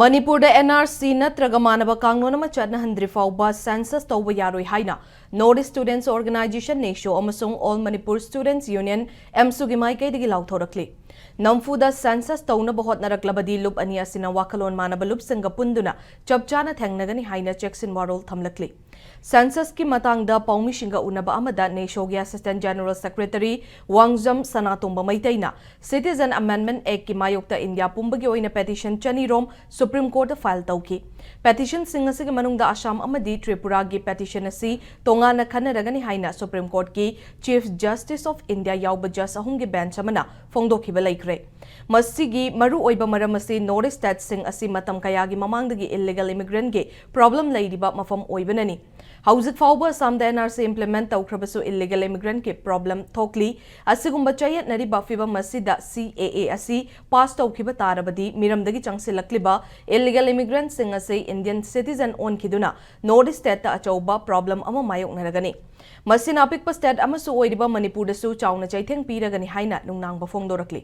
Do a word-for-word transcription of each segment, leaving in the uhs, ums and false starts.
ꯃꯅꯤꯄꯨꯔꯗ NRC ꯅꯠꯇ꯭ꯔꯒ ꯃꯥꯟꯅꯕ ꯀꯥꯡꯂꯣꯟ ꯑꯃ ꯆꯠꯅꯍꯟꯗ꯭ꯔꯤ ꯐꯥꯎꯕ ꯁꯦꯟꯁꯁ ꯇꯧꯕ ꯌꯥꯔꯣꯏ ꯍꯥꯏꯅ North East Students Organisation, NESO, ꯑꯃꯁꯨꯡ All Manipur Students Union, AMSUꯒꯤ ꯃꯥꯏꯀꯩꯗꯒꯤ ꯂꯥꯎꯊꯣꯔꯛꯂꯤ꯫ ꯅꯝꯐꯨꯗ ꯁꯦꯟꯁꯁ ꯇꯧꯅꯕ ꯍꯣꯠꯅꯔꯛꯂꯕꯗꯤ ꯂꯨꯞ ꯑꯅꯤ ꯑꯁꯤꯅ ꯋꯥꯈꯜꯂꯣꯟ ꯃꯥꯟꯅꯕ ꯂꯨꯞꯁꯤꯡꯒ ꯄꯨꯟꯗꯨꯅ ꯆꯞ ꯆꯥꯅ ꯊꯦꯡꯅꯒꯅꯤ ꯍꯥꯏꯅ ꯆꯦꯛꯁꯤꯟ ꯋꯥꯔꯣꯜ ꯊꯝꯂꯛꯂꯤ꯫ ꯁꯦꯟꯁꯁꯀꯤ ꯃꯇꯥꯡꯗ ꯄꯥꯎꯃꯤꯁꯤꯡꯒ ꯎꯅꯕ ꯑꯃꯗ NESOꯒꯤ Assistant General Secretary ꯋꯥꯡꯖꯝ ꯁꯅꯥꯇꯣꯝꯕ ꯃꯩꯇꯩꯅ Citizen Amendment Actꯀꯤ ꯃꯥꯌꯣꯛꯇ ꯏꯟꯗꯤꯌꯥ ꯄꯨꯝꯕꯒꯤ ꯑꯣꯏꯅ petition ꯆꯅꯤꯔꯣꯝ Supreme Courtꯇ file ꯇꯧꯈꯤ꯫ Petitionꯁꯤꯡ ꯑꯁꯤꯒꯤ ꯃꯅꯨꯡꯗ ꯑꯁꯥꯝ ꯑꯃꯗꯤ ꯇ꯭ꯔꯤꯄꯨꯔꯥꯒꯤ petition ꯑꯁꯤ ꯇꯣꯉꯥꯟꯅ ꯈꯟꯅꯔꯒꯅꯤ ꯍꯥꯏꯅ Supreme Courtꯀꯤ Chief Justice of India ꯌꯥꯎꯕ judge ꯑꯍꯨꯝꯒꯤ bench ꯑꯃꯅ ꯐꯣꯡꯗꯣꯛꯈꯤꯕ ꯂꯩꯈ꯭ꯔꯦ꯫ ꯃꯁꯤꯒꯤ ꯃꯔꯨꯑꯣꯏꯕ ꯃꯔꯝ ꯑꯁꯤ North East stateꯁꯤꯡ ꯑꯁꯤ ꯃꯇꯝ ꯀꯌꯥꯒꯤ ꯃꯃꯥꯡꯗꯒꯤ illegal immigrantꯀꯤ problem ꯂꯩꯔꯤꯕ ꯃꯐꯝ ꯑꯣꯏꯕꯅꯅꯤ꯫ ꯍꯧꯖꯤꯛ ꯐꯥꯎꯕ ꯑꯁꯥꯝꯗ NRC implement ꯇꯧꯈ꯭ꯔꯕꯁꯨ illegal immigrantꯀꯤ problem ꯊꯣꯛꯂꯤ꯫ ꯑꯁꯤꯒꯨꯝꯕ ꯆꯌꯦꯠꯅꯔꯤꯕ ꯐꯤꯚꯝ ꯑꯁꯤꯗ CAA ꯑꯁꯤ pass ꯇꯧꯈꯤꯕ ꯇꯥꯔꯕꯗꯤ ꯃꯤꯔꯝꯗꯒꯤ ꯆꯪꯁꯤꯜꯂꯛꯂꯤꯕ illegal immigrantꯁꯤꯡ ꯑꯁꯤ Indian citizen ꯑꯣꯟꯈꯤꯗꯨꯅ North East stateꯇ ꯑꯆꯧꯕ problem ꯑꯃ ꯃꯥꯌꯣꯛꯅꯔꯒꯅꯤ꯫ ꯃꯁꯤꯅ ꯑꯄꯤꯛꯄ state ꯑꯃꯁꯨ ꯑꯣꯏꯔꯤꯕ ꯃꯅꯤꯄꯨꯔꯗꯁꯨ ꯆꯥꯎꯅ ꯆꯩꯊꯦꯡ ꯄꯤꯔꯒꯅꯤ ꯍꯥꯏꯅ ꯅꯨꯡꯅꯥꯡꯕ ꯐꯣꯡꯗꯣꯔꯛꯂꯤ꯫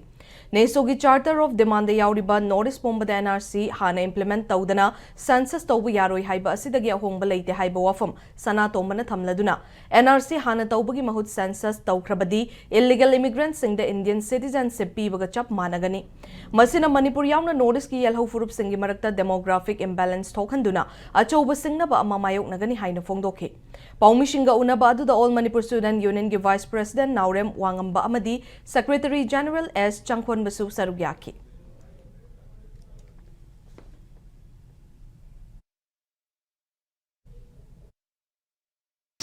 NESOꯒꯤ Charter of Demandꯗ ꯌꯥꯎꯔꯤꯕ North East ꯄꯨꯝꯕꯗ NRC ꯍꯥꯟꯅ implement ꯇꯧꯗꯅ census ꯇꯧꯕ ꯌꯥꯔꯣꯏ ꯍꯥꯏꯕ ꯑꯁꯤꯗꯒꯤ ꯑꯍꯣꯡꯕ ꯂꯩꯇꯦ ꯍꯥꯏꯕ ꯋꯥꯐꯝ ꯁꯅꯥꯇꯣꯝꯕꯅ ꯊꯝꯂꯗꯨꯅ, NRC ꯍꯥꯟꯅ ꯇꯧꯕꯒꯤ ꯃꯍꯨꯠ census ꯇꯧꯈ꯭ꯔꯕꯗꯤ illegal immigrantꯁꯤꯡꯗ Indian citizenship ꯄꯤꯕꯒ ꯆꯞ ꯃꯥꯟꯅꯒꯅꯤ꯫ ꯃꯁꯤꯅ ꯃꯅꯤꯄꯨꯔ ꯌꯥꯎꯅ North Eastꯀꯤ ꯌꯦꯜꯍꯧ ꯐꯨꯔꯨꯞꯁꯤꯡꯒꯤ ꯃꯔꯛꯇ demographic imbalance ꯊꯣꯛꯍꯟꯗꯨꯅ ꯑꯆꯧꯕ ꯁꯤꯡꯅꯕ ꯑꯃ ꯃꯥꯌꯣꯛꯅꯒꯅꯤ ꯍꯥꯏꯅ ꯐꯣꯡꯗꯣꯛꯈꯤ꯫ ꯄꯥꯎꯃꯤꯁꯤꯡꯒ ꯎꯅꯕ ꯑꯗꯨꯗ All Manipur Student Unionꯒꯤ Vice President ꯅꯥꯎꯔꯦꯝ ꯋꯥꯉꯝꯕ ꯑꯃꯗꯤ Secretary General S ꯆꯪꯈꯣꯟꯕꯁꯨ ꯁꯔꯨꯛ ꯌꯥꯈꯤ꯫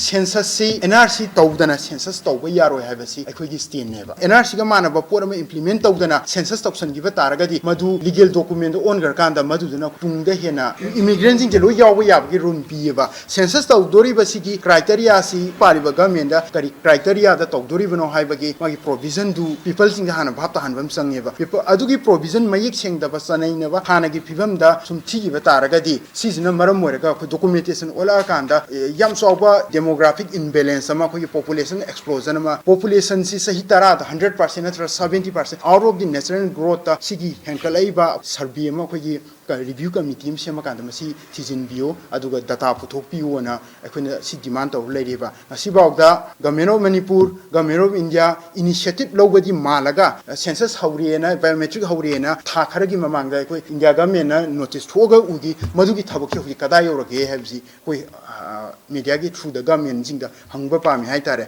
Censusꯁꯤ NRC ꯇꯧꯗꯅ census ꯇꯧꯕ ꯌꯥꯔꯣꯏ ꯍꯥꯏꯕꯁꯤ ꯑꯩꯈꯣꯏꯒꯤ standꯅꯦꯕ꯫ NRCꯒ ꯃꯥꯟꯅꯕ ꯄꯣꯠ ꯑꯃ implement ꯇꯧꯗꯅ census ꯇꯧꯁꯟꯈꯤꯕ ꯇꯥꯔꯒꯗꯤ ꯃꯗꯨ legal documentꯗ ꯑꯣꯟꯈ꯭ꯔꯀꯥꯟꯗ ꯃꯗꯨꯗꯨꯅ ꯇꯨꯡꯗ ꯍꯦꯟꯅ immigrantꯁꯤꯡꯁꯦ ꯂꯣꯏ ꯌꯥꯎꯕ ꯌꯥꯕꯒꯤ room ꯄꯤꯌꯦꯕ꯫ Census ꯇꯧꯗꯣꯔꯤꯕꯁꯤꯒꯤ criteriaꯁꯤ ꯄꯥꯜꯂꯤꯕ governmentꯗ ꯀꯔꯤ criteriaꯗ ꯇꯧꯗꯣꯔꯤꯕꯅꯣ ꯍꯥꯏꯕꯒꯤ ꯃꯥꯒꯤ provisionꯗꯨ peopleꯁꯤꯡꯗ ꯍꯥꯟꯅ ꯚꯥꯞ ꯇꯥꯍꯟꯕ ꯑꯃ ꯆꯪꯉꯦꯕ꯫ People ꯑꯗꯨꯒꯤ provision ꯃꯌꯦꯛ ꯁꯦꯡꯗꯕ ꯆꯅꯩꯅꯕ ꯍꯥꯟꯅꯒꯤ ꯐꯤꯕꯝꯗ ꯁꯨꯝ ꯊꯤꯈꯤꯕ ꯇꯥꯔꯒꯗꯤ ꯁꯤꯁꯤꯅ ꯃꯔꯝ ꯑꯣꯏꯔꯒ ꯑꯩꯈꯣꯏ documentation ꯑꯣꯜꯂꯛꯑꯀꯥꯟꯗ, ꯑꯦ, ꯌꯥꯝ ꯆꯥꯎꯕ demographic imbalance ꯑꯃ, ꯑꯩꯈꯣꯏꯒꯤ population explosion ꯑꯃ, populationꯁꯤ ꯆꯍꯤ ꯇꯔꯥꯗ hundred percent ꯅꯠꯇ꯭ꯔꯒ seventy percent out of the natural growthꯇ ꯁꯤꯒꯤ ꯍꯦꯟꯒꯠꯂꯛꯏꯕ survey ꯑꯃ ꯑꯩꯈꯣꯏꯒꯤ review committee ꯑꯃ ꯁꯦꯝꯃꯀꯥꯟꯗ ꯃꯁꯤ ꯊꯤꯖꯤꯟꯕꯤꯌꯨ, ꯑꯗꯨꯒ data ꯄꯨꯊꯣꯛꯄꯤꯌꯨꯅ ꯑꯩꯈꯣꯏꯅ ꯁꯤ demand ꯇꯧꯔ ꯂꯩꯔꯤꯕ꯫ ꯉꯁꯤꯐꯥꯎꯗ Government of Manipur, Government of India initiative ꯂꯧꯕꯗꯤ ꯃꯥꯜꯂꯒ, census ꯍꯧꯔꯦꯅ, biometric ꯍꯧꯔꯦꯅ ꯊꯥ ꯈꯔꯒꯤ ꯃꯃꯥꯡꯗ ꯑꯩꯈꯣꯏ India government ꯅ notice ꯊꯣꯛꯑꯒ ꯎꯈꯤ꯫ ꯃꯗꯨꯒꯤ ꯊꯕꯛꯁꯦ ꯍꯧꯖꯤꯛ ꯀꯗꯥꯏ ꯌꯧꯔꯒꯦ ꯍꯥꯏꯕꯁꯤ ꯑꯩꯈꯣꯏ, ꯑ, media ꯒꯤ through ꯗ government ꯁꯤꯡꯗ ꯍꯪꯕ ꯄꯥꯝꯃꯤ ꯍꯥꯏꯇꯥꯔꯦ꯫